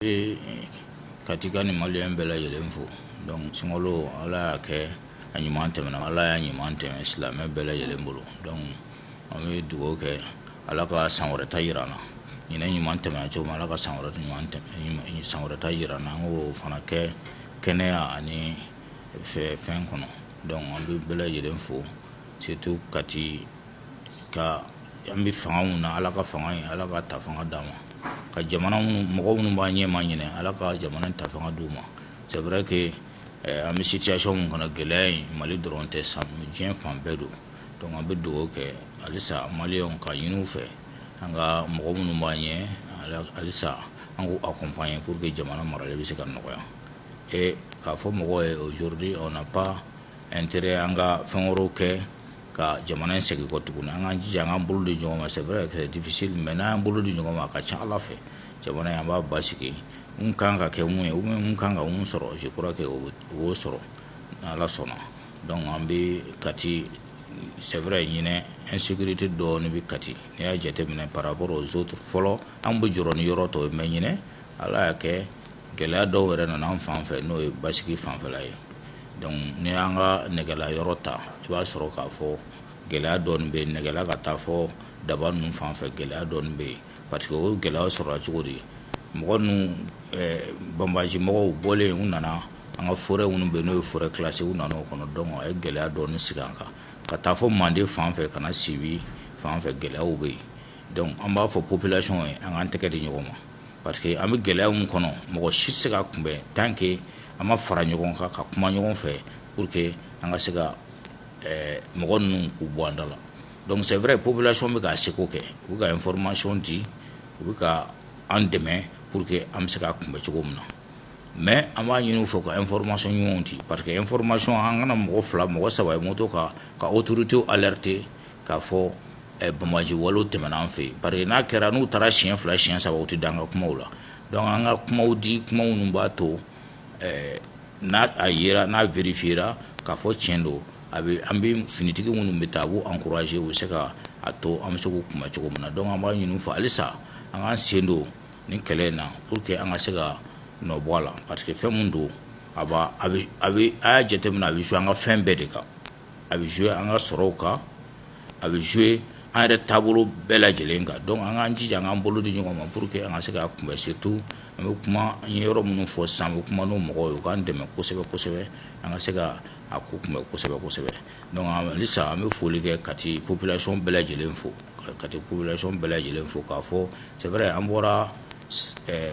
Bɛ Katika ni Malien bɛɛ lajɛlen fo. Donc sunkalo, Ala y'a kɛ a ɲuman tɛmɛna, Ala y'a ɲuman tɛmɛ silamɛ bɛɛ lajɛlen bolo. Donc an bɛ dugawu kɛ, Ala ka san wɛrɛ ta jira an na. Ɲinɛ ɲuman tɛmɛna cogo min, Ala ka san wɛrɛ ɲuman tɛmɛ, san wɛrɛ ta jira an na, an k'o fana kɛ kɛnɛya ani fɛn kɔnɔ. Donc an bɛ bɛɛ lajɛlen fo, surtout Kati ka an bɛ fanga mun na, Ala ka fanga ye, Ala ka ta fanga d'an ma, ka jamana mɔgɔ minnu b'a ɲɛma ɲinɛ, Ala ka jamana ta fanga d'u ma. C'est vrai que an bɛ situation mun kɔnɔ, gɛlɛya in, Mali dɔrɔn tɛ, san diɲɛ fan bɛɛ don. Donc an bɛ dugawu kɛ halisa Malienw ka ɲini u fɛ, an ka mɔgɔ minnu b'a ɲɛ, halisa an k'u accompagner pour que jamana marali bɛ se ka nɔgɔya. Et k'a fɔ mɔgɔw ye, aujourd'hui on n'a pas intérêt an ka fɛn wɛrɛw kɛ ka jamana in segin kɔ tuguni. An k'an jija, an k'an bolo di ɲɔgɔn ma. C'est vrai que c'est difficile, mais n'an y'an bolo di ɲɔgɔn ma, a ka ca Ala fɛ, jamana in, an b'a basigi. Mun kan ka kɛ mun ye ou bien mun kan ka mun sɔrɔ, je crois que o b'o sɔrɔ n'Ala sɔnna. Donc an bɛ Kati, c'est vrai, ɲinɛ insécurité dɔɔni bɛ Kati. N'i y'a jateminɛ par rapport aux autres, fɔlɔ an bɛ jɔrɔ ni yɔrɔ tɔw ye, mais ɲinɛ, Ala y'a kɛ gɛlɛya dɔw yɛrɛ nana an fan fɛ, n'o ye basigi fanfɛla ye. Donc n'i y'an ka nɛgɛla yɔrɔ ta, i b'a sɔrɔ k'a fɔ gɛlɛya dɔɔni bɛ yen. Nɛgɛla ka taa fɔ daba ninnu fan fɛ, gɛlɛya dɔɔni bɛ yen, parce que o gɛlɛya sɔrɔla cogo di? Mɔgɔ ninnu, banbaji mɔgɔw bɔlen, u nana an ka forêt minnu bɛ yen, n'o ye forêt classée, u nana o kɔnɔ. Donc a ye gɛlɛya dɔɔni sigi an kan ka taa fɔ Manden fan fɛ, ka na Sibi fan fɛ, gɛlɛyaw bɛ yen. Donc an b'a fɔ population ye, an k'an tɛgɛ di ɲɔgɔn ma, parce que an bɛ gɛlɛya mun kɔnɔ, mɔgɔ si tɛ se ka kunbɛn tant que an ma fara ɲɔgɔn kan ka kuma ɲɔgɔn fɛ pour que an ka se ka mɔgɔ ninnu k'u bɔ an da la. Donc c'est vrai, population bɛ k'a seko kɛ, u bɛ ka information di, u bɛ ka an dɛmɛ pour que an bɛ se ka kunbɛn cogo min na. Mais an b'a ɲini u fɛ ka information ɲumanw di, parce que information, an kana mɔgɔ fila, mɔgɔ saba ye moto ka autorité alerter k'a fɔ banbaji walew tɛmɛna an fɛ yen, parce que n'a kɛra, n'u taara siɲɛ fila, siɲɛ saba, u tɛ da an ka kumaw la. Donc an ka kumaw di, kuma minnu b'a to n'a a yera, n'a vérifiera k'a fɔ tiɲɛ don, a bɛ an bɛ finitigi minnu bɛ taa, a b'u encourager, u bɛ se ka a to an bɛ se k'u kunbɛn cogo min na. Donc an b'a ɲini u fɛ halisa, an k'an sen don nin kɛlɛ in na pour que an ka se ka nɔ bɔ a la, parce que fɛn mun don, a b'a a bɛ a bɛ a y'a jateminɛ, a bɛ jouer an ka fɛn bɛɛ de kan, a bɛ jouer an ka sɔrɔw kan, a bɛ jouer an yɛrɛ taabolo bɛɛ lajɛlen kan. Donc an k'an jija, an k'an bolo di ɲɔgɔn ma pour que an ka se k'a kunbɛn. Surtout an bɛ kuma, an ye yɔrɔ minnu fɔ sisan, an bɛ kuma n'o mɔgɔw ye, u k'an dɛmɛ kosɛbɛ kosɛbɛ, an ka se ka a ko kunbɛn kosɛbɛ kosɛbɛ. Donc halisa an bɛ foli kɛ, Kati population bɛɛ lajɛlen fo, ka Kati population bɛɛ lajɛlen fo, k'a fɔ c'est vrai, an bɔra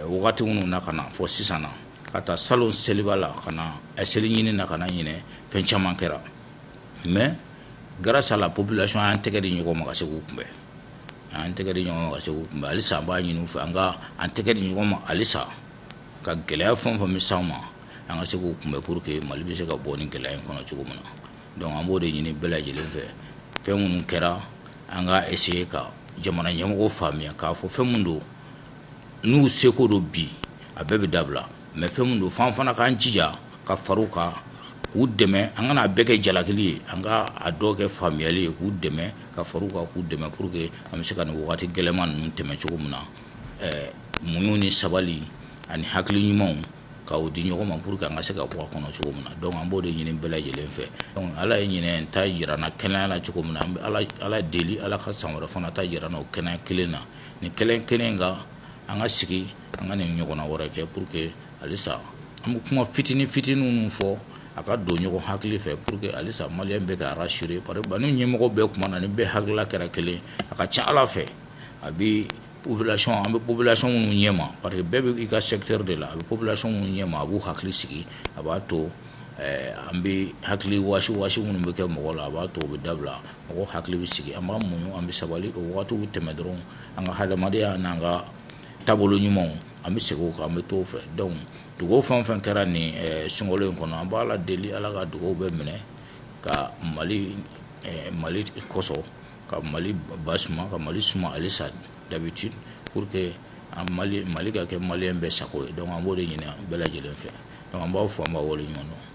wagati minnu na ka na fɔ sisan na, ka taa salon seliba la, ka na seli ɲini na, ka na ɲinɛ, fɛn caman kɛra, mais grâce à la population, an tɛgɛ di ɲɔgɔn ma ka se k'u kunbɛn, an tɛgɛ di ɲɔgɔn ma ka se k'u kunbɛn. Halisa an b'a ɲini u fɛ, an ka an tɛgɛ di ɲɔgɔn ma halisa, ka gɛlɛya fɛn o fɛn bɛ s'an ma, an ka se k'u kunbɛn pour que Mali bɛ se ka bɔ ni gɛlɛya in kɔnɔ cogo min na. Donc an b'o de ɲini bɛɛ lajɛlen fɛ. Fɛn minnu kɛra, an ka essayer ka jamana ɲɛmɔgɔw faamuya k'a fɔ fɛn min don, n'u seko don bi, a bɛɛ bɛ dabila. Mais fɛn min don, f'an fana k'an jija ka far'u kan k'u dɛmɛ. An kana bɛɛ kɛ jalakili ye, an ka a dɔw kɛ faamuyali ye, k'u dɛmɛ, ka far'u kan k'u dɛmɛ pour que an bɛ se ka nin wagati gɛlɛman ninnu tɛmɛ cogo min na. Muɲu ni sabali ani hakili ɲumanw ka o di ɲɔgɔn ma pour que an ka se ka bɔ a kɔnɔ cogo min na. Donc an b'o de ɲini bɛɛ lajɛlen fɛ. Donc Ala ye ɲinɛ ta jira n na kɛnɛya la cogo min na, an bɛ Ala deli, Ala ka san wɛrɛ fana ta jira n na o kɛnɛya kelen na. Nin kɛlɛ kelen kan, an ka sigi, an ka nin ɲɔgɔnna wɛrɛ kɛ pour que halisa an bɛ kuma fitinin fitinin minnu fɔ, a ka don ɲɔgɔn hakili fɛ pour que halisa Malien bɛ ka rassurer, parce que ni ɲɛmɔgɔ bɛɛ kuma na, ni bɛɛ hakilila kɛra kelen, a ka ca Ala fɛ, a bɛ population, an bɛ population minnu ɲɛma, parce que bɛɛ bɛ i ka secteur de la, a bɛ population minnu ɲɛma, a b'u hakili sigi, a b'a to an bɛ hakili wasi wasi minnu bɛ kɛ mɔgɔ la, a b'a to o bɛ dabila, mɔgɔw hakili bɛ sigi. An b'a muɲu, an bɛ sabali, o wagatiw bɛ tɛmɛ dɔrɔn, an ka hadamadenya n'an ka taabolo ɲumanw, an bɛ segin o kan, an bɛ t'o fɛ. Donc dugawu fɛn o fɛn kɛra nin sunkalo in kɔnɔ, an b'a Ala deli, Ala ka dugawu bɛɛ minɛ ka Mali kɔsɔn, ka Mali basuma, ka Mali suma halisa d'habitude, pour que an Mali ka kɛ Malien bɛɛ sago ye. Donc an b'o de ɲini bɛɛ lajɛlen fɛ. Donc an b'aw fo, an b'aw waleɲuman dɔn.